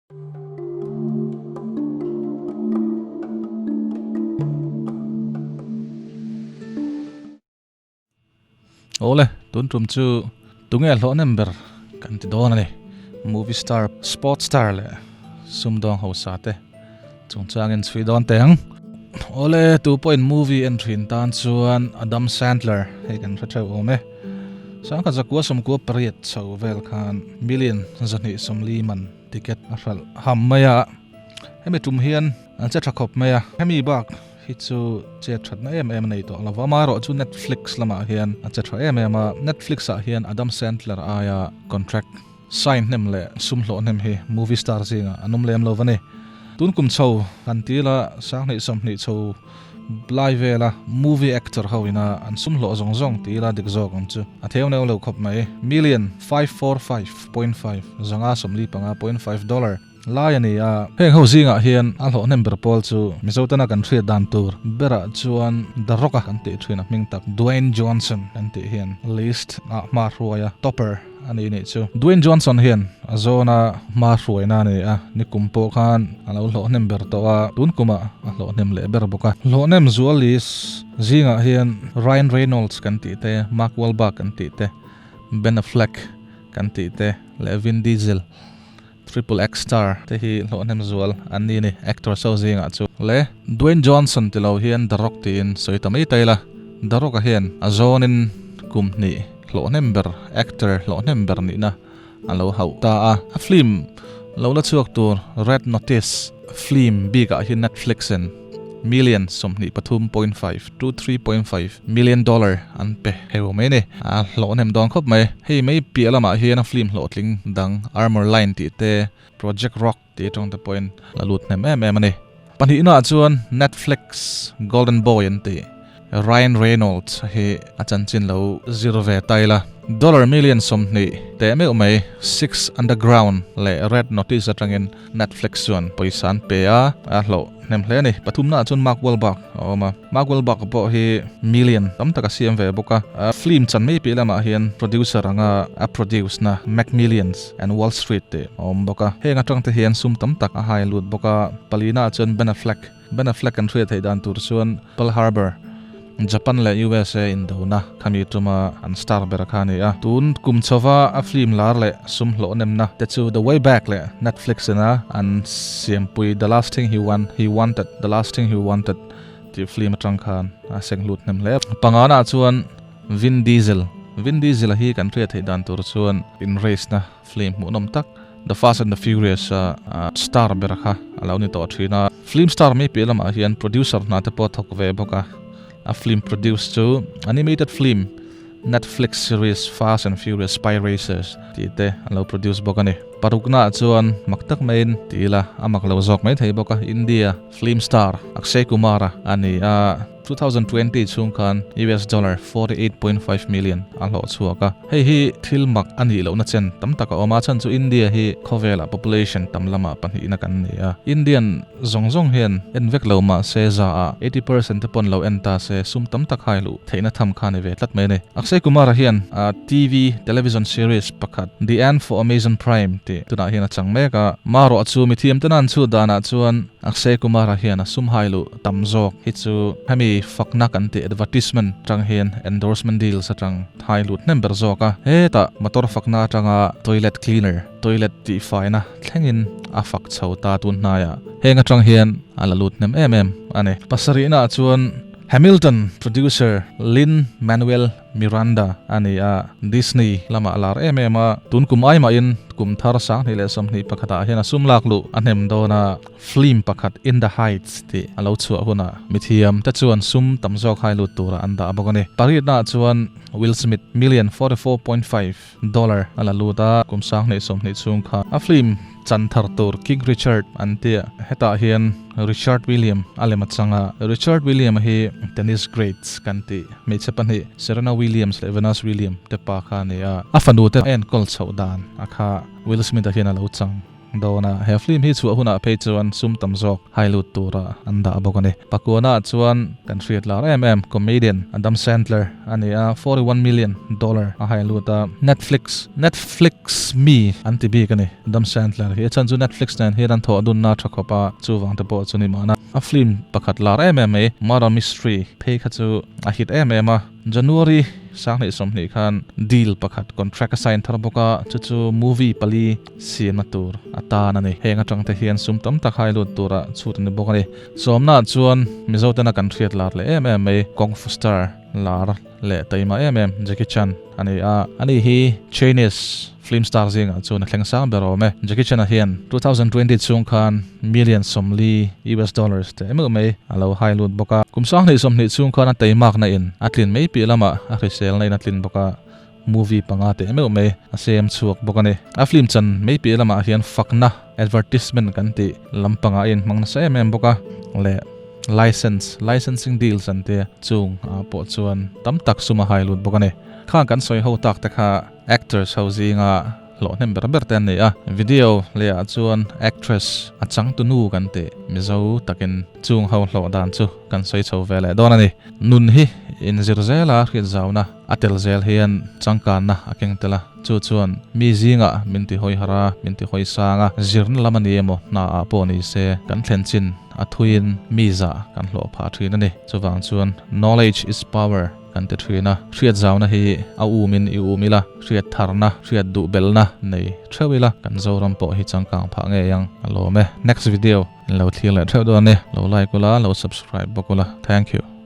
Awle, tun tum chu tunge hlawh nem ber kan ti dawn a ni. Movie star, sport star leh sumdawng hausa te chungchangin chhui dawn teh ang. Awle, tu pawhin movie en thin tan chuan Adam Sandler hei kan hre theuh awm e. Sangkhat zakua sawmkua pariat chho vel khan million 240 man ticket a hralh ham mai a. Hemi tum hian an che tha khawp mai a, hemi bak hi chu chet thatna em em a nei tawh lo va, amaherawh chu Netflix lamah hian a che tha em em a, Netflix ah hian Adam Sandler aia contract sign hnem leh sum hlawh hnem hi movie star zingah an awm lem lo va ni. Tun kum chho han ti ila sanghnih 20 chho lai vela movie actor ho ina an sum hlawh zawng zawng ti ila dik zawk ang chu a theu neu lo khawp mai, million 545.5 545.5 dollar. Lai a ni a, heng ho zingah hian a hlawh hnem ber pawl chu Mizo tana kan hriat dan tur berah chuan The Rock-a kan tih thin a hming tak Dwayne Johnson kan tih hian list ah hma hruai a, topper a ni nih chu. Dwayne Johnson hian a zawna hma hruaina a ni a, nikum pawh khan a lo hlawh hnem ber tawh a, tun kumah a hlawh hnem leh ber bawk a. Hlawh hnem zual list zingah hian Ryan Reynolds kan tih te, Mark Wahlberg kan tih te, Ben Affleck kan tih te leh Vin Diesel Triple X star te hi hlawhhnem zual an ni a ni, actor so zingah chu. Le Dwayne Johnson ti lo hian The Rock tiin sawi ta mai ta ila, The Rock-a hian a zawnin kum hnih hlawhhnem ber, actor hlawhhnem ber nihna a lo hauh ta a. A film lo la chhuak tur Red Notice film bikah hi Netflix-in million 23.5 to 3.5 million dollar an pe heu mai a ni. A hlawhhnem dawn khawp mai. Hei mai piah lamah hian a film hlawhtling dang Armor Line tih te, Project Rock tih atang te pawhin la lut hnem em em a ni. Pahnihnaah chuan Netflix Golden Boy an tih Ryan Reynolds hi a chanchin lo zir ve ta ila. Dollar million 20 teh meuh mai Six Underground leh Red Notice atangin Netflix chuan pawisa an pe a, a hlawh hnem hle a ni. Pathumnaah chuan Mark Wahlberg a awm a, Mark Wahlberg pawh hi million tam tak a siam ve bawk a. Film chan mai piah lamah hian producer anga a produce na McMillions and Wall Street tih a awm bawk a. Heng atang te hian sum tam tak a hai lut bawk a. Palinaah chuan Ben Affleck. Ben Affleck an hriat theih dan tur chuan Pearl Harbor, Japan leh USA indona khami tuma an star ber kha a ni a. Tun kum chhova a film lar leh sum hlawh nemna te chu The Way Back leh Netflix ina an siampui The Last Thing He Want, He Wanted, The Last Thing He Wanted tih film atang khan a seng hlut hnem hle. Pangana chuan Vin Diesel. Vin Diesel-a hi kan hriat theih dan tur chuan in race na film hmuhnawm tak The Fast and the Furious a star ber kha a lo ni tawh thin a. Film star mai piah lamah hian producer hna te pawh a thawk ve bawk a. A film produce chu animated film Netflix series Fast and Furious Spy Racers tih te a lo produce bawk a ni. Paruknaah chuan mak tak maiin ti ila a mak lo zawk mai thei bawk a, India film star Akshay Kumar-a a ni a. 2020 chhung khan US dollar 48.5 million a hlawh chhuak a. Hei hi thil mak a nih lohna chen tam tak a awm a, chhan chu India hi khawvelah population tam lamah pahnihna kan ni a. Indian zawng zawng hian en vek lo mah se za ah 80% te pawn lo en ta se sum tam tak hai luh theihna tham kha ni ve tlat mai a ni. Akshay Kumar-a hian a TV television series pakhat The End for Amazon Prime tih tunah hian a chang mek a. Marawh chu mithiam tena an chhut danah chuan Akshay Kumar-a hian a sum hai luh tam zawk hi chu hemi fakna kan tih advertisement atang hian endorsement deals atang thai lut hnem ber zawk a, hetah motor fakna atanga toilet cleaner, toilet tihfaina thlengin a fak chho ta tun hnaiah heng atang hian a la lut hnem em em a ni. Pasarihnaah chuan Hamilton producer Lin Manuel Miranda a ni a, Disney lamah a lar em em a, tun kum ai mahin kum thar 2021 ah hian a sum lak luh a hnem dawn a. Film pakhat In the Heights tih a lo chhuah hunah mithiam te chuan sum tam zawk hai lut turah an dah bawk a ni. Paritnaah chuan Will Smith million 44.5 dollar a la lut a, kum 2020 chhung kha a film chan thar tur King Richard an tia. Hetah hian Richard William a lem a chang a, Richard William a hi tennis greats kan tih hmeichhe pahnih Serena Williams leh Venus William te pa kha a ni a, a fanu te a enkawl chhoh dan a kha Will Smith a hian a lo chang. dawn a, he film hi chhuah hunah phei chuan sum tam zawk hai lut tura an dah bawk a ni. Pakuana ah chuan kan hriat lar em em comedian Adam Sandler a ni a, $41 million a hai lut a, Netflix Netflix mi an ti bik a ni Adam Sandler hi, a chhan chu Netflix nen hian an thawh dunna tha khawp a, chuvang te pawh chu ni mahna. A film pakhat lar em em mai Murder Mystery phei kha chu a hit em em a. January 2020 khan deal pakhat contract a sign thar bawk a, chu chu movie pali siamna tur atan a ni. Heng atang te hian sum tam tak hai lut tura chhut a ni bawk a ni. Sawmna ah chuan Mizo tena kan hriat lar leh em em mai Kung Fu star lar leh taima em em Jackie Chan a ni a, ani hi Chinese Film star zingah chuan a thleng sang ber awm e. Jackie Chan-a hian 2020 chhung khan million 40 US dollars teh meuh mai a lo hai lut bawk a. Kum 2020 chhung khan a teimakna in a tlin mai piah lamah a hriselna in a tlin bawk a, movie panga teh meuh mai a sem chhuak bawk a ni. A film chan mai piah lamah hian fakna, advertisement kan tih lampangah a inhmang nasa em em bawk a leh license, licensing deals an tia chung ah pawh chuan tam tak sum a hai lut bawk a ni. Khang kan sawi ho tak te kha Actors ho zinga hlawh hnem ber ber te an ni a, video leh ah chuan actress a changtu nu kan tih Mizo takin chung ho hlawh dan chu kan sawi chho ve leh dawn a ni. Nun hi inzir zela hriat zauna a tel zel hian changkanna a keng tel a, chu chuan mi zingah min ti hawi har a, min ti hawi sang a, zirna lam a ni emaw hna ah pawh ni se kan thlen chin a thuiin mi zah kan hlawh phah thin a ni. Chuvang chuan knowledge is power. Kan ti thin a, hriat zauna hi a umin i um ila, hriat tharna, hriat duh belna nei theuh ila, kan Zoram pawh hi changkang phah ngei ang a lawm e. Next video in lo thlir leh theuh dawn a ni. Lo like ula, lo subscribe bawk ula. Thank you.